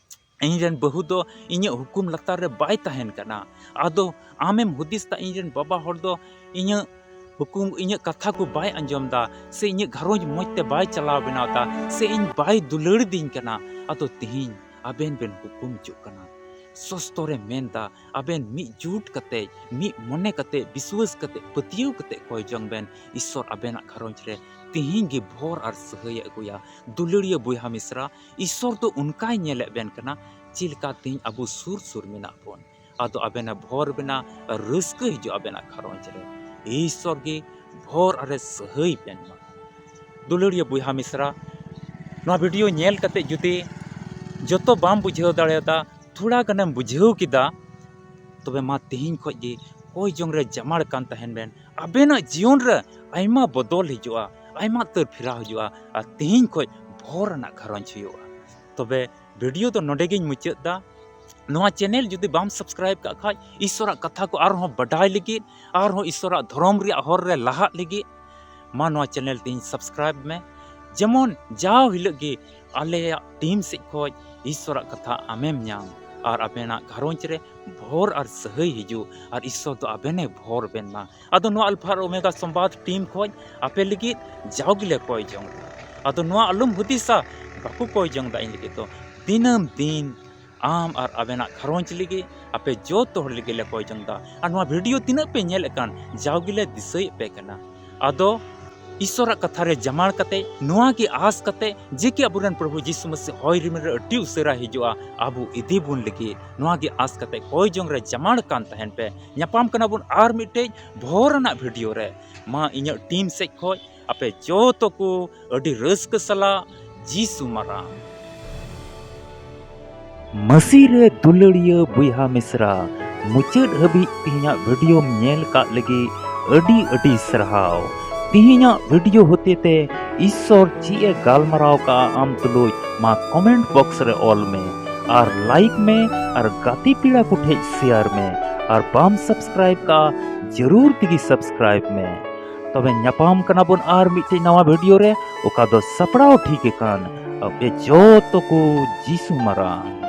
ᱤᱧ ᱨᱮᱱ ᱵᱟᱹᱦᱩ ᱫᱚ ᱤᱧᱟᱹᱜ ᱦᱩᱠᱩᱢ ᱞᱟᱛᱟᱨ ᱨᱮ ᱵᱟᱭ ᱛᱟᱦᱮᱱ ᱠᱟᱱᱟ᱾ ᱟᱫᱚ ᱟᱢᱮᱢ ᱦᱩᱫᱤᱥ ᱫᱟ ᱤᱧ ᱨᱮᱱ ᱵᱟᱵᱟ ᱦᱚᱲ ᱫᱚ ᱤᱧᱟᱹᱜ ᱦᱩᱠᱩᱢ, ᱤᱧᱟᱹᱜ ᱠᱟᱛᱷᱟ ᱠᱚ ᱵᱟᱭ ᱟᱸᱡᱚᱢ ᱫᱟ, ᱥᱮ ᱤᱧᱟᱹᱜ ᱜᱷᱟᱨᱚᱸᱡᱽ ᱢᱚᱡᱽ ᱛᱮ ᱵᱟᱭ ᱪᱟᱞᱟᱣ ᱵᱮᱱᱟᱣ ᱫᱟ, ᱥᱮ ᱤᱧ ᱵᱟᱭ ᱫᱩᱞᱟᱹᱲ ᱫᱤᱧ ᱠᱟᱱᱟ᱾ ᱟᱫᱚ ᱛᱤᱦᱤᱧ ᱟᱵᱮᱱ ᱵᱮᱱ ᱦᱩᱠᱩᱢ ᱦᱚᱪᱚᱜ ᱠᱟᱱᱟ᱾ ᱥᱚᱥᱛᱚ ᱨᱮ ᱢᱮᱱ ᱫᱟ, ᱟᱵᱮᱱ ᱢᱤᱫ ᱡᱩᱴ ᱠᱟᱛᱮ, ᱢᱤᱫ ᱢᱚᱱᱮ ᱠᱟᱛᱮ, ᱵᱤᱥᱣᱟᱹᱥ ᱠᱟᱛᱮ, ᱯᱟᱹᱛᱭᱟᱹᱣ ᱠᱟᱛᱮ ᱠᱚᱭ ᱡᱚᱝ ᱵᱮᱱ, ᱤᱥᱥᱚᱨ ᱟᱵᱮᱱᱟᱜ ᱜᱷᱟᱨᱚᱸᱡᱽ ᱨᱮ ᱛᱤᱦᱤᱧ ᱜᱮ ᱵᱷᱚᱨ ᱟᱨ ᱥᱟᱹᱦᱟᱹᱭᱮ ᱟᱹᱜᱩᱭᱟ᱾ ᱫᱩᱞᱟᱹᱲᱤᱭᱟᱹ ᱵᱚᱭᱦᱟ ᱢᱤᱥᱨᱟ, ᱤᱥᱥᱚᱨ ᱫᱚ ᱚᱱᱠᱟᱭ ᱧᱮᱞᱮᱫ ᱵᱮᱱ ᱠᱟᱱᱟ, ᱪᱮᱫ ᱞᱮᱠᱟ ᱛᱤᱦᱤᱧ ᱟᱵᱚ ᱥᱩᱨ ᱥᱩᱨ ᱢᱮᱱᱟᱜ ᱵᱚᱱ᱾ ᱟᱫᱚ ᱟᱵᱮᱱᱮ ᱵᱷᱚᱨ ᱵᱮᱱᱟ, ᱨᱟᱹᱥᱠᱟᱹ ᱦᱤᱡᱩᱜ ᱟᱵᱮᱱᱟᱜ ᱜᱷᱟᱨᱚᱸᱡᱽ ᱨᱮ᱾ ᱤᱥᱥᱚᱨ ᱜᱮ ᱵᱷᱚᱨ ᱟᱨᱮ ᱥᱟᱹᱦᱟᱹᱭ ᱵᱮᱱ ᱢᱟ᱾ ᱫᱩᱞᱟᱹᱲᱤᱭᱟᱹ ᱵᱚᱭᱦᱟ ᱢᱤᱥᱨᱟ, ᱱᱚᱣᱟ ᱵᱷᱤᱰᱤᱭᱳ ᱧᱮᱞ ᱠᱟᱛᱮ ᱡᱩᱫᱤ ᱡᱚᱛᱚ ᱵᱟᱢ ᱵᱩᱡᱷᱟᱹᱣ ᱫᱟᱲᱮᱭᱟᱫᱟ, ᱛᱷᱚᱲᱟ ᱜᱟᱱᱮᱢ ᱵᱩᱡᱷᱟᱹᱣ ᱠᱮᱫᱟ, ᱛᱚᱵᱮ ᱢᱟ ᱛᱤᱦᱤᱧ ᱠᱷᱚᱡ ᱜᱮ ᱠᱚᱭ ᱡᱚᱝ ᱨᱮ ᱡᱟᱢᱟᱲ ᱠᱟᱱ ᱛᱟᱦᱮᱱ ᱵᱮᱱ᱾ ᱟᱵᱮᱱᱟᱜ ᱡᱤᱭᱚᱱ ᱨᱮ ᱟᱭᱢᱟ ᱵᱚᱫᱚᱞ ᱦᱤᱡᱩᱜᱼᱟ, ᱟᱭᱢᱟ ᱩᱛᱟᱹᱨ ᱯᱷᱮᱨᱟᱣ ᱦᱤᱡᱩᱜᱼᱟ, ᱟᱨ ᱛᱤᱦᱤᱧ ᱠᱷᱚᱡ ᱵᱷᱚᱨ ᱟᱱᱟᱜ ᱜᱷᱟᱨᱚᱸᱡᱽ ᱦᱩᱭᱩᱜᱼᱟ᱾ ᱛᱚᱵᱮ ᱵᱷᱤᱰᱤᱭᱳ ᱫᱚ ᱱᱚᱰᱮ ᱜᱤᱧ ᱢᱩᱪᱟᱹᱫ ᱫᱟ᱾ ᱱᱚᱣᱟ ᱪᱮᱱᱮᱞ ᱡᱩᱫᱤ ᱵᱟᱢ ᱥᱟᱵᱥᱠᱨᱟᱭᱤᱵ ᱠᱟᱜ ᱠᱷᱟᱡ, ᱤᱥᱥᱚᱨᱟᱜ ᱠᱟᱛᱷᱟ ᱠᱚ ᱟᱨᱦᱚᱸ ᱵᱟᱰᱟᱭ ᱞᱟᱹᱜᱤᱫ, ᱟᱨᱦᱚᱸ ᱤᱥᱥᱚᱨᱟᱜ ᱫᱷᱚᱨᱚᱢ ᱨᱮᱭᱟᱜ ᱦᱚᱨ ᱨᱮ ᱞᱟᱦᱟᱜ ᱞᱟᱹᱜᱤᱫ, ᱢᱟ ᱱᱚᱣᱟ ᱪᱮᱱᱮᱞ ᱛᱤᱧ ᱥᱟᱵᱥᱠᱨᱟᱭᱤᱵ ᱢᱮ᱾ ᱡᱮᱢᱚᱱ ᱡᱟᱣ ᱦᱤᱞᱳᱜ ᱜᱮ ᱟᱞᱮᱭᱟᱜ ᱴᱤᱢ ᱥᱮᱫ ᱠᱷᱚᱡ ᱤᱥᱥᱚᱨᱟᱜ ᱠᱟᱛᱷᱟ ᱟᱢᱮᱢ ᱧᱟᱢ, ᱟᱨ ᱟᱵᱮᱱᱟᱜ ᱜᱷᱟᱨᱚᱸᱡᱽ ᱨᱮ ᱵᱷᱚᱨ ᱟᱨ ᱥᱟᱹᱦᱟᱹᱭ ᱦᱤᱡᱩᱜ, ᱟᱨ ᱤᱥᱥᱚᱨ ᱫᱚ ᱟᱵᱮᱱᱮ ᱵᱷᱚᱨ ᱵᱮᱱ ᱢᱟ᱾ ᱟᱫᱚ ᱱᱚᱣᱟ ᱟᱞᱯᱷᱟ ᱟᱨ ᱳᱢᱮᱜᱟ ᱥᱚᱢᱵᱟᱫ ᱴᱤᱢ ᱠᱷᱚᱡ ᱟᱯᱮ ᱞᱟᱹᱜᱤᱫ ᱡᱟᱣ ᱜᱮᱞᱮ ᱠᱚᱭ ᱡᱚᱝ ᱫᱟ᱾ ᱟᱫᱚ ᱱᱚᱣᱟ ᱟᱞᱚᱢ ᱦᱩᱫᱤᱥᱟ, ᱵᱟᱠᱚ ᱠᱚᱭ ᱡᱚᱝ ᱫᱟ ᱤᱧ ᱞᱟᱹᱜᱤᱫ ᱫᱚ᱾ ᱫᱤᱱᱟᱹᱢ ᱫᱤᱱ ᱟᱢ ᱟᱨ ᱟᱵᱮᱱᱟᱜ ᱜᱷᱟᱨᱚᱸᱡᱽ ᱞᱟᱹᱜᱤᱫ, ᱟᱯᱮ ᱡᱚᱛᱚ ᱦᱚᱲ ᱞᱟᱹᱜᱤᱫ ᱞᱮ ᱠᱚᱭ ᱡᱚᱝ ᱫᱟ᱾ ᱟᱨ ᱱᱚᱣᱟ ᱵᱷᱤᱰᱤᱭᱳ ᱛᱤᱱᱟᱹᱜ ᱯᱮ ᱧᱮᱞᱮᱫ ᱠᱟᱱ, ᱡᱟᱣ ᱜᱮᱞᱮ ᱫᱤᱥᱟᱹᱭᱮᱫ ᱯᱮ ᱠᱟᱱᱟ᱾ ᱟᱫᱚ ᱤᱥᱥᱚᱨᱟᱜ ᱠᱟᱛᱷᱟ ᱨᱮ ᱡᱟᱢᱟᱲ ᱠᱟᱛᱮ, ᱱᱚᱣᱟ ᱜᱮ ᱟᱸᱥ ᱠᱟᱛᱮ ᱡᱮ ᱠᱤ ᱟᱵᱚᱨᱮᱱ ᱯᱨᱚᱵᱷᱩ ᱡᱤᱥᱩ ᱢᱟᱥᱤ ᱦᱚᱭ ᱨᱤᱢᱤᱞ ᱨᱮ ᱟᱹᱰᱤ ᱩᱥᱟᱹᱨᱟ ᱦᱤᱡᱩᱜᱼᱟ, ᱟᱵᱚ ᱤᱫᱤ ᱵᱚᱱ ᱞᱟᱹᱜᱤᱫ᱾ ᱱᱚᱣᱟ ᱜᱮ ᱟᱸᱥ ᱠᱟᱛᱮ ᱠᱚᱭ ᱡᱚᱝ ᱨᱮ ᱡᱟᱢᱟᱲ ᱠᱟᱱ ᱛᱟᱦᱮᱱ ᱯᱮ᱾ ᱧᱟᱯᱟᱢ ᱠᱟᱱᱟ ᱵᱚᱱ ᱟᱨ ᱢᱤᱫᱴᱮᱡ ᱵᱷᱚᱨ ᱟᱱᱟᱜ ᱵᱷᱤᱰᱤᱭᱳ ᱨᱮ᱾ ᱢᱟ ᱤᱧᱟᱹᱜ ᱴᱤᱢ ᱥᱮᱫ ᱠᱷᱚᱡ ᱟᱯᱮ ᱡᱚᱛᱚ ᱠᱚ ᱟᱹᱰᱤ ᱨᱟᱹᱥᱠᱟᱹ ᱥᱟᱞᱟᱜ ᱡᱤᱥᱩ ᱢᱟᱨᱟᱝ᱾ ᱢᱟᱹᱥᱤ ᱨᱮ ᱫᱩᱞᱟᱹᱲᱤᱭᱟᱹ ᱵᱚᱭᱦᱟ ᱢᱤᱥᱨᱟ, ᱢᱩᱪᱟᱹᱫ ᱦᱟᱹᱵᱤᱡ ᱛᱤᱦᱤᱧᱟᱜ ᱵᱷᱤᱰᱤᱭᱳᱢ ᱧᱮᱞ ᱠᱟᱜ ᱞᱟᱹᱜᱤᱫ ᱟᱹᱰᱤ ᱟᱹᱰᱤ ᱥᱟᱨᱦᱟᱣ᱾ ᱛᱤᱦᱤᱧᱟᱜ ᱵᱷᱤᱰᱤᱭᱳ ᱦᱚᱛᱮᱛᱮ ᱤᱥᱥᱚᱨ ᱪᱮᱫ ᱮ ᱜᱟᱞᱢᱟᱨᱟᱣ ᱠᱟᱜᱼᱟ ᱟᱢ ᱛᱩᱞᱩᱡ, ᱢᱟ ᱠᱚᱢᱮᱱᱴ ᱵᱚᱠᱥ ᱨᱮ ᱚᱞ ᱢᱮ ᱟᱨ ᱞᱟᱭᱤᱠ ᱢᱮ ᱟᱨ ᱜᱟᱛᱮ ᱯᱮᱲᱟ ᱠᱚ ᱴᱷᱮᱡ ᱥᱮᱭᱟᱨ ᱢᱮ᱾ ᱟᱨ ᱵᱟᱢ ᱥᱟᱵᱥᱠᱨᱟᱭᱤᱵ ᱠᱟᱜᱼᱟ, ᱡᱟᱹᱨᱩᱲ ᱛᱮᱜᱮ ᱥᱟᱵᱥᱠᱨᱟᱭᱤᱵ ᱢᱮ᱾ ᱛᱚᱵᱮ ᱧᱟᱯᱟᱢ ᱠᱟᱱᱟ ᱵᱚᱱ ᱟᱨ ᱢᱤᱫᱴᱮᱡ ᱱᱟᱣᱟ ᱵᱷᱤᱰᱤᱭᱳ ᱨᱮ, ᱚᱠᱟ ᱫᱚ ᱥᱟᱯᱲᱟᱣ ᱴᱷᱤᱠ ᱟᱠᱟᱱ ᱟᱯᱮ ᱡᱚᱛᱚ ᱠᱚ ᱡᱤᱥᱩ ᱢᱟᱨᱟᱝ᱾